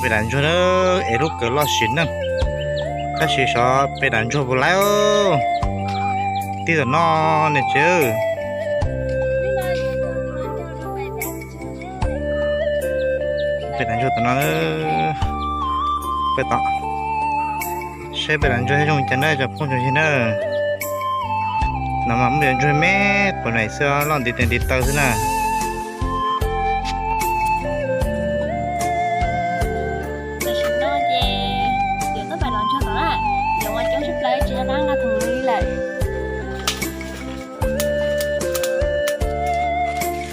Peb daim ntsuag na, es lub kawm loj sim neej, tab sis xyov peb daim ntsuag puas laib. Tib tom no ne tsev. Peb daim ntsuag tom no, peb tom saib peb daim ntsuag zoo cas na cov phooj cov ywg na. No mas muaj cov ntsuag me quav naim xwb, loj ntiv tes ntiv taw xwb na. Tam sim no ces yuav tuaj pais los ntsuag tom na, yuav ua coob tshaj plaws tsis nqa nqa thoom li lawm.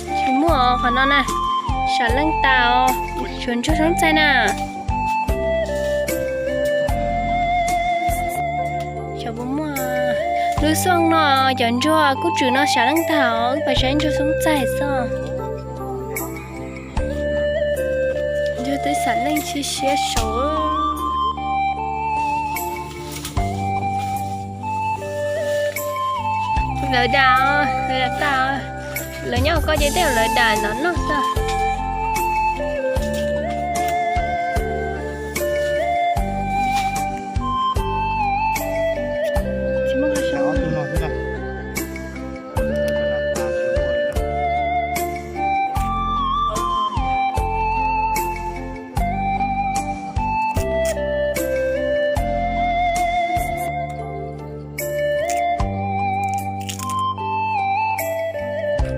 Tsis muaj qhov no na, sam leej tas os, tshuav ntsuag xoob txaij na. Xyov puas muaj. Lub xyoo no cov ntsuag kuj tswm no sam leej tag os, wb pais saib ntsuag xoob txaij xwb. Ntsuag twb xam neej siab siab saud. Lawv dam, lawv dam tag, lawv nyob hauv ko ces tej zaum lawv dam ntawm no xwb. Tsis muaj qhov zoo.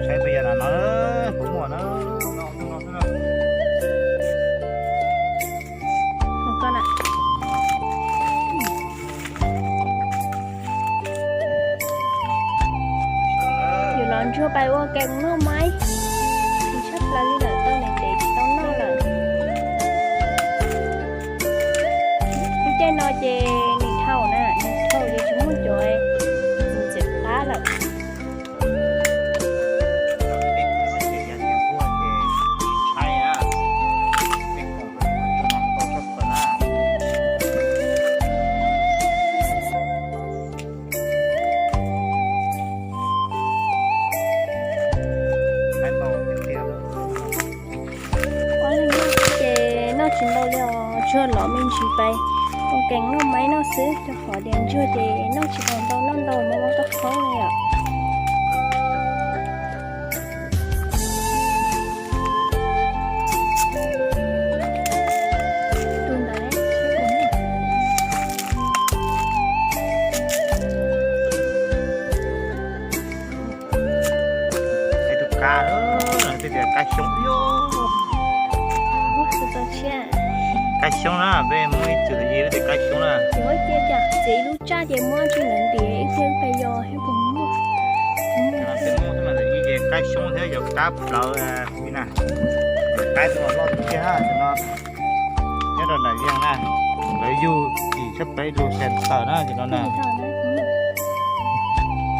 Saib peb yam no, puas muaj na. Yuav los ntsuag pais ua kees noj maib, tsis tshaj plaws li lawm, tau ntev ntev tsis tau noj lawm. Lub caij no ces nws dhau na, nws dhau ces tsis muaj cov ntxim qab lawm. Ob leeg noj ces noj tsis ntau li os, tsuas los me ntsis pais ua kees noj maib noj xwb, rau qhov tias ntsuag ces noj tsis tau ntau, noj ntau mas muaj kab qhob li os. Kab, kab xyoob, kab xyoob na, peb muab ib txwm yig tias kab xyoob na. Txiav ib lub tsaj ces muab tsis ntawd ntiav ib thiab pes yos thiab puas muaj. Peb muab ib ces kab xyoob thiab yog kab plawv na. Kab tuaj loj tiag tiag no. Nyob rau nram Vias na, lawv yug kim tshaj plaws ib lub sab tawm na ces no na.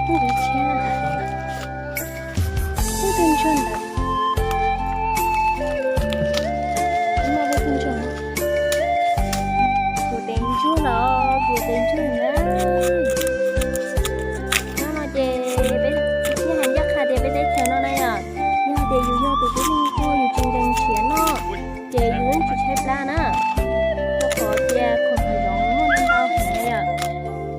Kuv tes ntsuag los, kuv tes ntsuag na. Nyob no ces peb yeej hais ncaj qha tias peb teb chaws no na yom, yog tias yus yog tus tib neeg tuag yus tsis nkees nrhiav noj ces yus yeej tsis tshaib plab na. Rau qhov tias khoom hav zoov muaj ntau heev na yom.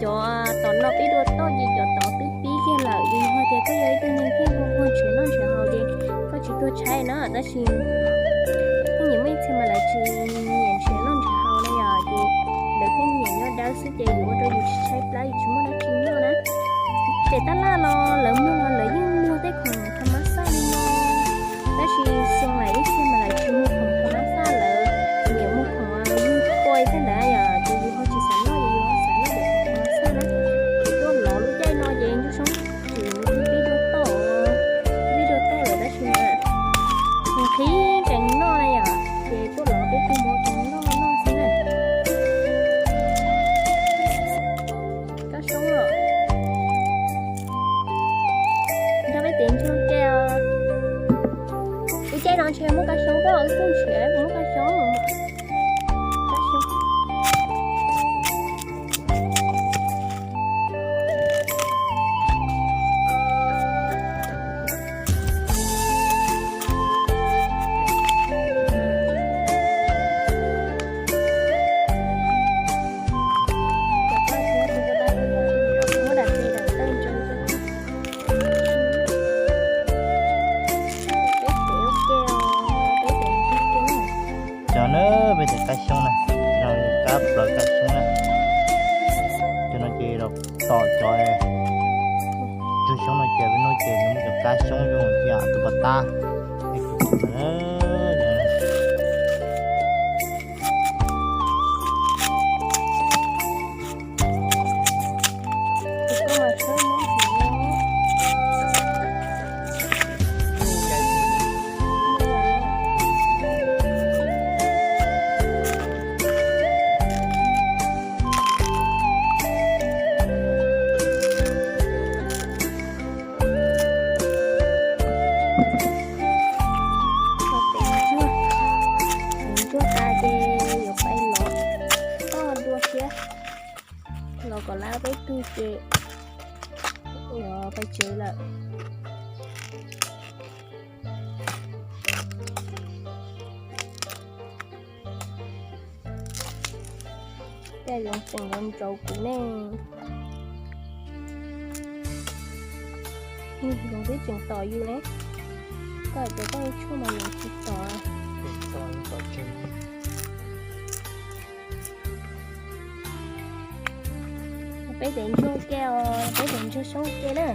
Cov tom no pib dua toj ces cov tod twb pib kiag lawm, ces yog tias koj yog ib tug neeg thiaj nquag nquag nrhiav noj nrhiav haus ces koj tsis tuag tshaib na, tab sis pheej nyiam muaj ib txhia mas lawv tsis nyiam nrhiav noj nrhiav haus na yom, ces lawv pheej nyiam nyob dawb xwb ces yuav ua rau yus tsis tshaib plab yus tsis muaj dab tsi noj na. Pem tab laj los lawv muag los lawv yeej muag tej khoom tha mab xaj li no, tab sis xyoo lawm ib txhia mas lawv tsis muag khoom tha mab xaj, lawv nyiam muag khoom yug poj thiab ntawd yom, ces yus ho tsis xav noj ces yus ho xav noj cov khoom tha mab xaj na. Ces tuaj los lub caij no ces ntsuag xoob tswm twb pib dua toj, pib dua toj lawm tab sis mas nqhis No na, peb tus kab xyoob na, no kab plaws kab xyoob na. Cov no ces los tom cov ntsuag xyoob no ces peb hnub ces nws muaj cov kab xyoob zoo ib yam tus pas tab. Ntsuag tas ces yuav pais lov toj dua thiab, lov kom lawm peb tug ces yuav pais tsev lawm. Cas yoov tseem los ntsauv kuv ne. Yoov twb tseem tom yus ne. Koj hais tias koj tshuaj mas yoov tsis tom. Peb tes ntsuag ke os, peb tes ntsuag xyoob ke na.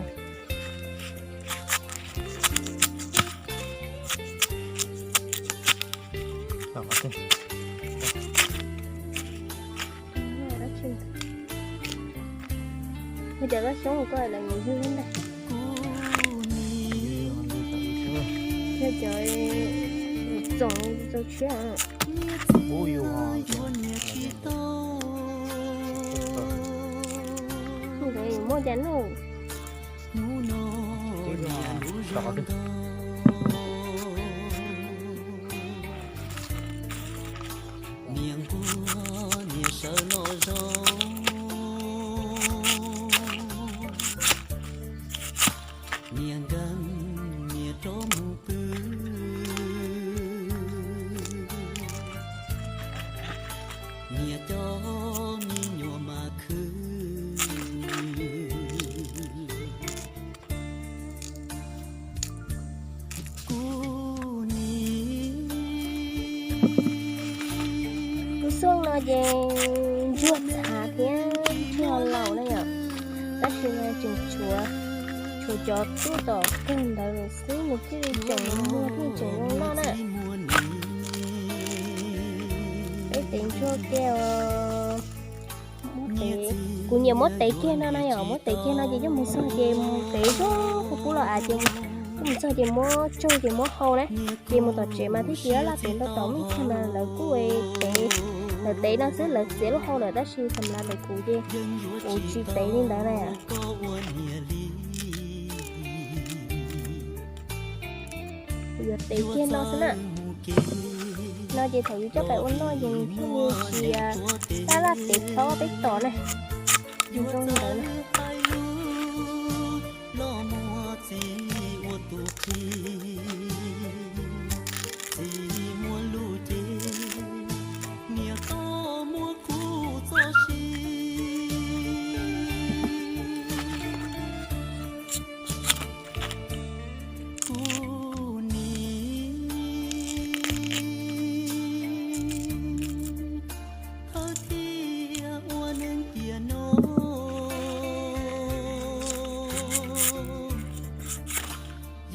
Ua cas koj xyoob koj lawv yuav yug ntag. Thiab cov txoom txaus tshiab. Muaj cas nuj. Niam nquag niam sawv noj zoo, niam nkeeg niam rov mus pw, niam cov me nyuam mas khwv. Lub xyoo no ces ntsuag txhav thiab ntsuag laus na yom, tab sis mas tseem tshuav, tshuav cov tuaj tom kawg ntawd lawm xwb nws thiaj li tseem muag thiaj tseem zoo noj na. Peb tes ntsuag ke os. Kuv nyiam muab tev kiag no na yom, muab tev kiag no ces coj mus txog ces mus tev zog pub pub los av ces coj mus txog ces muab tsaug ces muab hau na. Ces mus tom tsev mas thiaj tsis laj tev ntau tom, ib txhia mas lawv kuj tev, lawv tev no xwb lawv txiav lub hau lawm tab sis xam lav ntawm kuv ces kuv tsis tev li ntawd na. Kuv yuav tev kiag no xwb na. No ces thaum yus coj pais ua noj ces nws thiaj li tsis laj laj tev thaub peb tom na. Zoo li ntawd na. Kuv nim thawj thiaj ua neeg tiam no,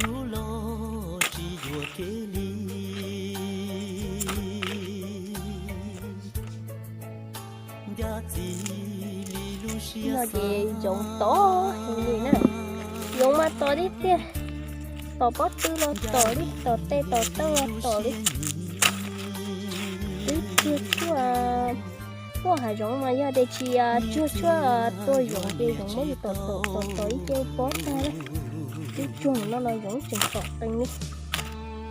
yus los tsis yuam kev li. No ces yoov tom heev li na. Yoov mas tom tiag tiag, tom pob tw los tom li, tom tes tom taw los tom li. Twb tsuag tsuag, tuaj hav zoov mas yog tias tsis tsuag tsuag tua yoov ces yoov muab yus tom tom tom tom ib ce pob tag na. Twb tsuag no los yoov tseem tom qees li.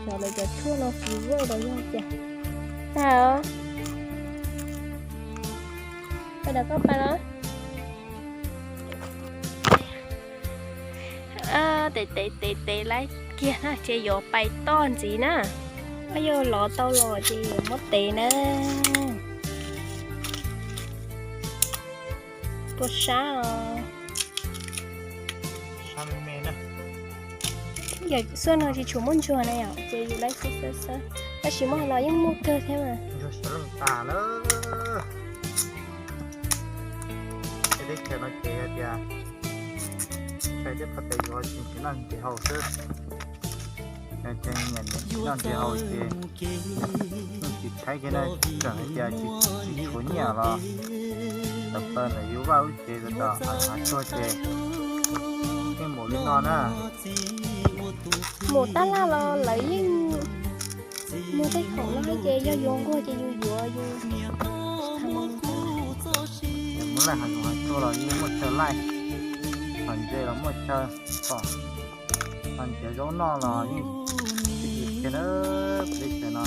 Xyov lawv cov tshuaj no tsis vwj los yog cas. Tag os. Pais dam koj pais los. Tev tev tev tev lawm kiag na ces yuav pais toj ntxiv na. Yog lov tau los ces yuav muab tev na. Tua sab os. Yog xuaj no tsis tshua muaj ntsuag na yom, ces yus laib xwb xwb xwb. Tab sis muaj los yeej muaj kawg thiab mas. Yog sawv leej tas na. Teb chaws no ces hais tias tshais thiab qhov tes yuav tsis nrhiav noj nrhiav haus xwb. Ces nyiam nrhiav noj nrhiav haus ces yeej tsis tshaib kiag na, tseem hais tias tsis tshuav nyiaj los tawm plaws ntawm yus vaj lub tsev los tom hav tsuag ces yeej mus li no na. Mus tab laj los lawv yeej muag tej khoom no ces yog yus nquag ces yus yuav yus. Muab laij hav zoov hav tsuag los yeej muaj chaw laij, hom ntses los muaj chaw tom, hom ntses zaub noj los yeej tsis kiag na.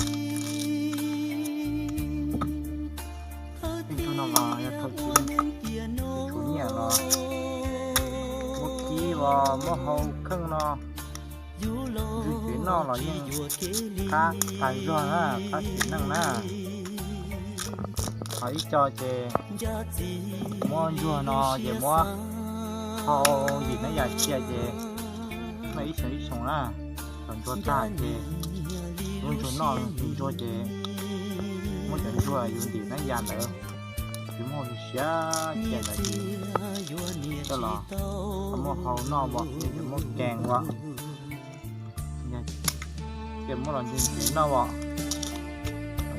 Peb teb chaws no, peb teb chaws no los yog thaum tsis tshuav nyiaj los muab kib os muab hau kheej no, ntsuj tsev noj los yeej qab tag zog na, qab tsis neej na. Ho ib co ces muab ntsuag no ces muab hau ntim nab yas cia ces noj ib xyoos ib xyoos na. Cov ntsuag tag ces lub ntsuag noj ntsuag ces muab cov ntsuag yus ntim nab yas ntawd, yus muab hau siav cia ntawd ces coj los muab hau noj os, yus muab kees os, ces muab los ntsuag ntsuag noj os.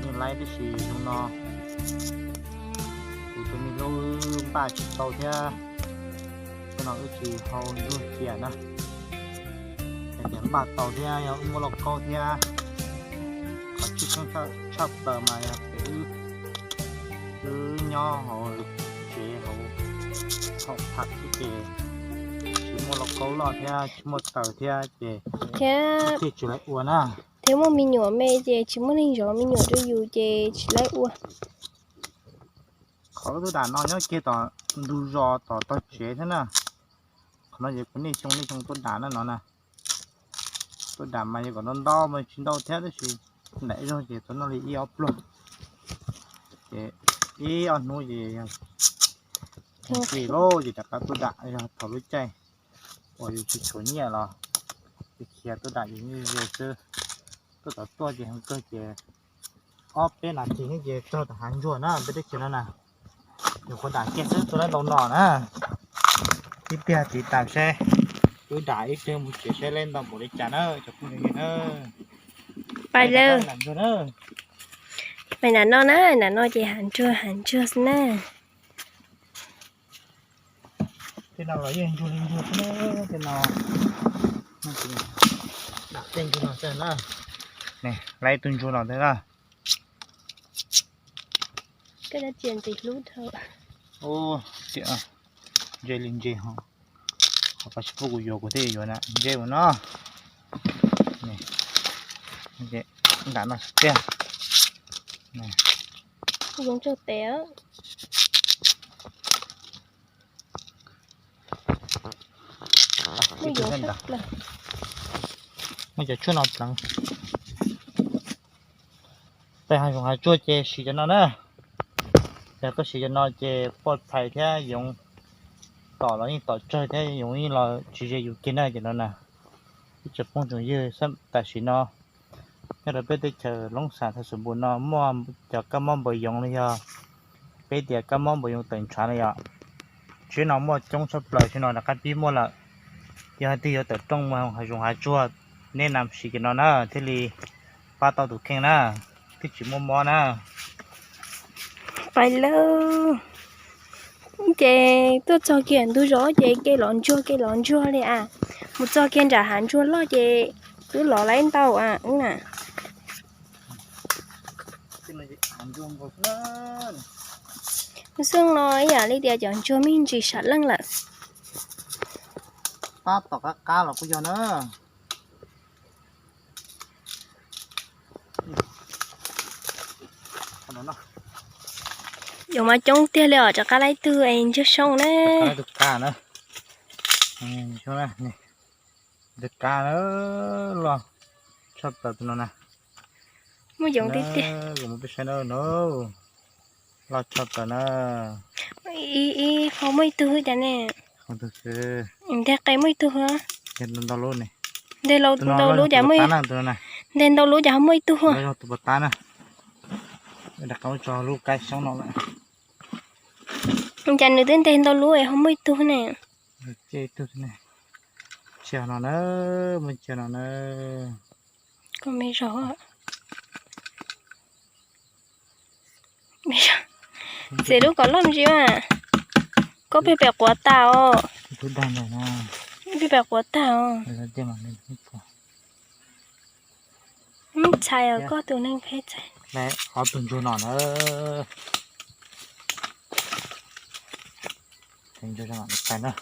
Los yeej laib tab sis zoo no kuv tus me hlub npaj tsis tau thiab, zoo no wb tsis hau ntsuag cia na. Yog tias npaj tau thiab yog wb muaj lauj kaub thiab, qhov tshwj xeeb tshaj plaws mas yog tias wb, wb nyob hauv tsev hauv, hauv pham xwb ces tsis muaj lauj kaub loj thiab tsis muaj taws thiab ces thiab thiaj tsis lawv ua na. Thiab muaj me nyuam me ces tsis muaj neeg zov me nyuam rau yus ces tsis lawv ua. Qhov lub tub dam no nyob kiag tom ntug zos tom tog tsev thiab na. Qhov no ces kuv niaj xyoo niaj xyoo tuaj dam na no na. Tuaj dam mas yog kom ntau ntau mas tsis ntau thiab tab sis ntaim zog ces tau noj li ib ob pluag. Ces ib ob hnub ces ntxim lauj ces rov qab tuaj dam yog thaum lub caij uas yus tsis tshuav nyiaj los khiav tuaj dam ces ze xwb. Tuaj tom tuaj ces heev kawg ces ob peb nas this ces txog tom hav ntsuag na, peb teb chaws no na. Yus qhuav dam kiag xwb tuaj lawv ntau no na. Ib pliag tiv tas seb, wb dam ib pliag mus tsev seb lawv ntau npaum li cas na cov phooj ywg na. Pais lawm. Pais nram no na, nram no ces hav ntsuag hav ntsuag xwb na. Tej no los yeej ntsuag li ntsuag xwb na, tej no. Dam tej ntsuag no xwb na. Lawv ib tug ntsuag no thiab na. Tiam ntse li ntse ho, ho pas sib pub kuv yuav kuv thiaj yuav na, ntse ua no. Nram no tiag. Zoo tsaug tes. Muab cov tshuaj no pleev. Peb hav zoov hav tsuag ces siv cov no na. Yog koj siv cov no ces poj txhais thiab yoov tom los yeej tom tsawg thiab yoov yeej los tsis ze yus kiag na cov no na. Ib tsoom phooj tsoom ywg, tam sim no nyob rau peb teb chaws Loob Xas Thav Xus Npus no muaj cov kab mob npawg yoov los yog peb tias kab mob npawg yoov tawm ntshav no yom. Tsev no muaj coob tshaj plaws, tsev no rov qab pib muaj lawm. Yog hais tias yuav tawm rooj mus hav zoov hav tsuag, nej nam siv cov no na thiaj li pab tau tus kheej na, thiaj tsis muaj mob na. Pais lawm. Ces tuaj txog kiag ntug zos ces kev los ntsuag kev los ntsuag li a. Mus txog kiag nram hav ntsuag loj ces twb los laib ntau a wb na. Xwb no ib yam li tias cov ntsuag me ntsis sam leej lawm. Tab tom qab qab los kuj yog na. Yuav mas coob tiag li os, rov qab laib tug es ntsuag soo na. Tus kab na. Tus kab na, loj tshaj plaws tus no na. Muaj yoov tiag tiag. Kuv mus peb saib na no. Loj tshaj plaws na. Ib qho muaj ib tug cas ne. Nteg qe muaj ib tug. Nteg ntau lub cas, nteg ntau lub cas ho muaj ib tug. Tus pov tab na. Rov qab tso lub kab xyoob no lawm. Cas nws twb nteg ntau lub es ho muaj ib tug ne? Cia ib tug ne. Cia no na, muab cia no na. Koj me zog. Txiv lub kom loj ntsis mas. Koj pheej pem quav tas os. Pheej pem quav tas os. Txhais os, koj tus neeg pheej txhais. Ob tug ntsuag no na. Ntsuag no na.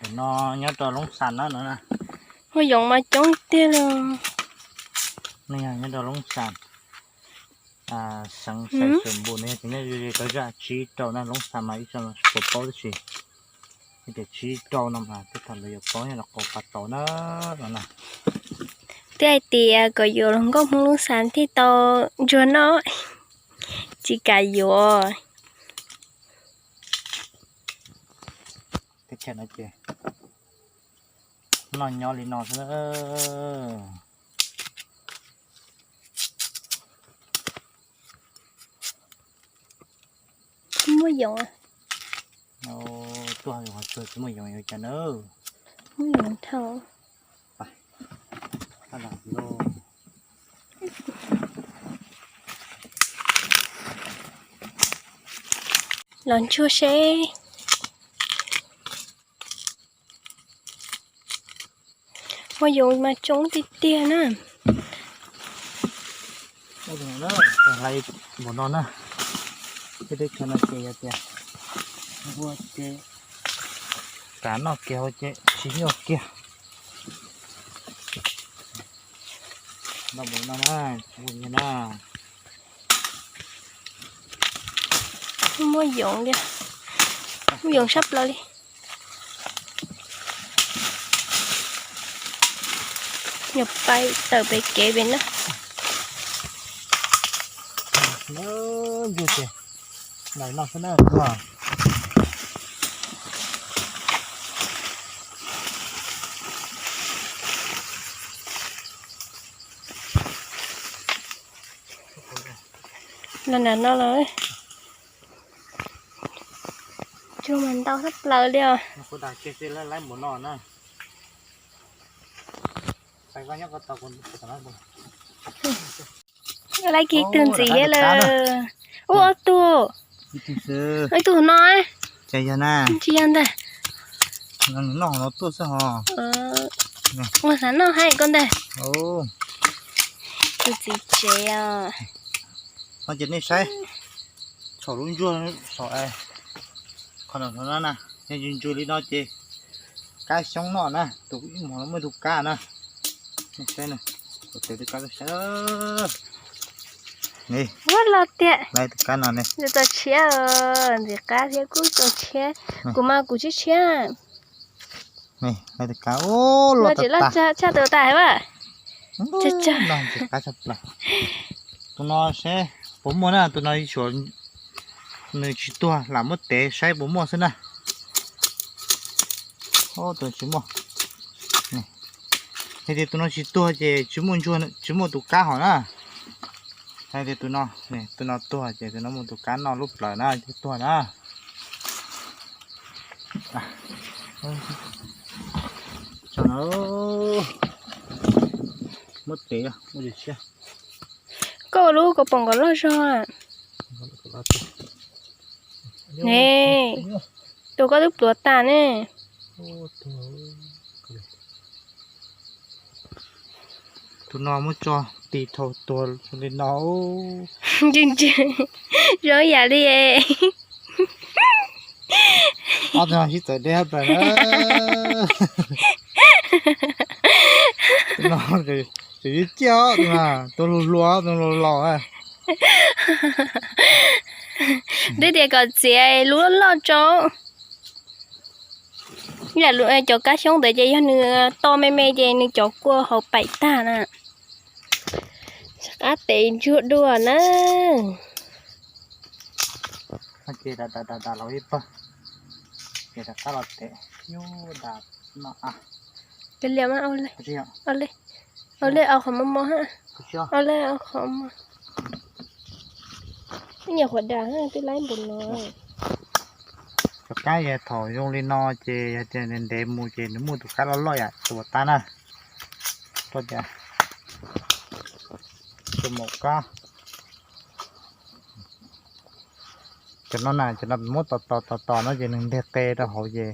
Ntawm no nyob rau Loob Xas na no na. Muaj yoov mas coob tiag li. Nyob rau Loob Xas, xeev Xais Xwm Npum no, yog tias nyob ze ze rau zaj tsib rau na, Loob Xas mas ib tsoom puas paub tab sis yog tias tsib rau no mas tej thaum lawv yuav paub nyob rau qhov pas tauv na no na. Twb hais tias kom yuav hluas nkauj Hmoob Loob Xas thiaj tau ntsuag noj, tsis kam yuav. Teb chaws no ces noj nyob li no xwb. Muaj yoov. Tuaj qhov tsuag tsis muaj yoov yuav cas na. Muaj yoov dhau. Los ntsuag seb. Muaj yoov mas coob tiag tiag na. Hlais npaum no na, tej teb chaws no ces yog tias ua ces kav noj kiag ua ces tsis nyuaj kiag. Noj npaum no na, tsis nyuaj na. Muaj yoov li, muaj yoov sab plaws li. Nyuam pais tawm pem kev pem na. Ntsuag ces noj xwb na. Los nram no los. Ntsuag mas ntau sab plaws li os. Laiv kiag tug ntxiv lawm. Ua ob tug. Ib tug no. Tsis yog ntag. Ua xav noj hais koj ntag. Tus txiv tsev os. No ces nej saib, txhom lub ntsuag saum qhov no na, yog ntsuag li no ces kab xyoob noj na, tus ib hmos no muaj tus kab na. Nej saib na, tus tes tus kab saib. Ua los tiag. Laiv tus kab no ne. Txaus tshiab, ntxim qab thiab kuj txaus tshiab. Kuv mas kuv tshiab tshiab. Laiv tus kab, loj tshaj tus tas hais vas. Tus no seb puas muaj na, tus no suav nws tsis tuag lam muab tev saib puas muaj xwb na. Tus tsis muaj. Yog tias tus no tsis tuag ces tsis muaj ntsuag, tsis muaj tus kab hos na. Yog tias tus no, tus no tuag ces tus no muaj tus kab noj lub plawv na, tuag na. Muab tev, muab tsis tshiab. Koj ua lub kaus poom kom loj zog. Ne, tus koj twb pluav tas ne. Tus no muab tso tis dhau tuag li no. Ntsia ntsia, zoo yam li. Ob tug no sib txawv deb plaws na. Tus no tseem ciaj ciaj, tus no tus hluas hluas, tus laus laus. Twb tias kom txiav lub loj tso. Yam cov kab xyoob ntawd ces yog nws to me me ces nws cov kua hauv paim tag na. Qab tev ntsuag dua na. Ces rov qab los tev, yus da no a. Ua li, Au le, au qhov mos mos ha. Au le, au qhov mos. Nyiam qhuav dam ha, twb laib npaum no. Cov kab yog thaum zoo li no ces yog tias nws ntev mus ces nws muaj tus kab loj loj yam tus tag na. Koj tias tus maum kab. Cov no na, cov no muab tos tos tos tos no ces nws nteg qe rau hauv ces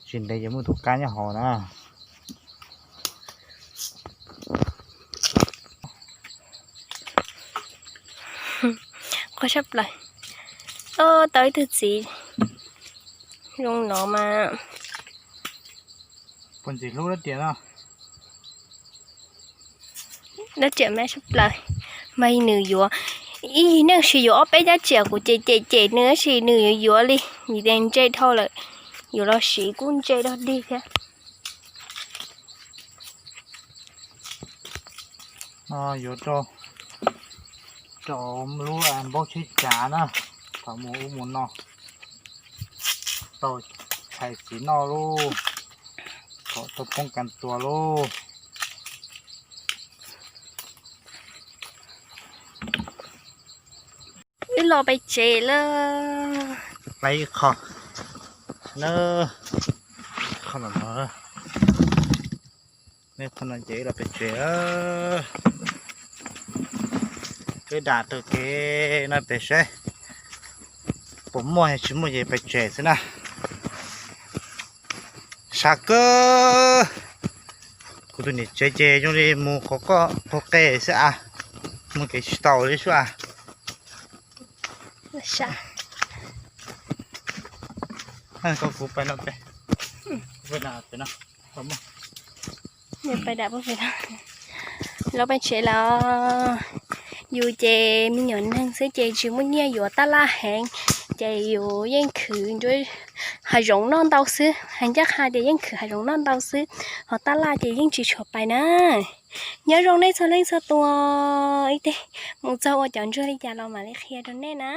tsis ntev ces muaj tus kab nyob hauv na. Qhuav sab plaws. Tau ib tug txiv zoo no mas. Puas ntxim hlub dab riam no? Dab riam mas sab plaws. Mas nws yuav, ib yig neej sis yuav ob peb dab riam kuv cem cem cem nws tab sis nws yuav yuav li, vim tias ntse dhau lawm, yuav los siv kuj ntse dog dig thiab. No yuav rau, rau lub npaub tsheb tsav na, thaum mus ub mus no tau tshais txiv noj lauj, kom tau poob kas tuas lauj. Wb los pem tsev lawm. Laib ib qho na, qho no, qho no ces wb los pem tsev. Wb dam taug kev no pem seb puas muaj, yog tsis muaj ces pem tsev xwb na. Sab kawg. Kuv tus niam tsev ces zoo li mus qhov qoj qhov qe xwb a, mus kev tsis tau li sub a. Koj kuv pais no pem, pais no pem no. Los pem tsev los, yus ces me nyuam neeg xwb ces tsis muaj nyiaj yuav tab laj heev, ces yus yeej khwv nruab hav zoov noj ntau xwb, hais ncaj qha tias yeej khwv hav zoov noj ntau xwb, ho tab laj ces yeej tsis tshua pais na. Nyob zoo nej txhua leej txhua tus, ib teg mus txog ua cov ntsuag li cas los mam li qhia rau nej na.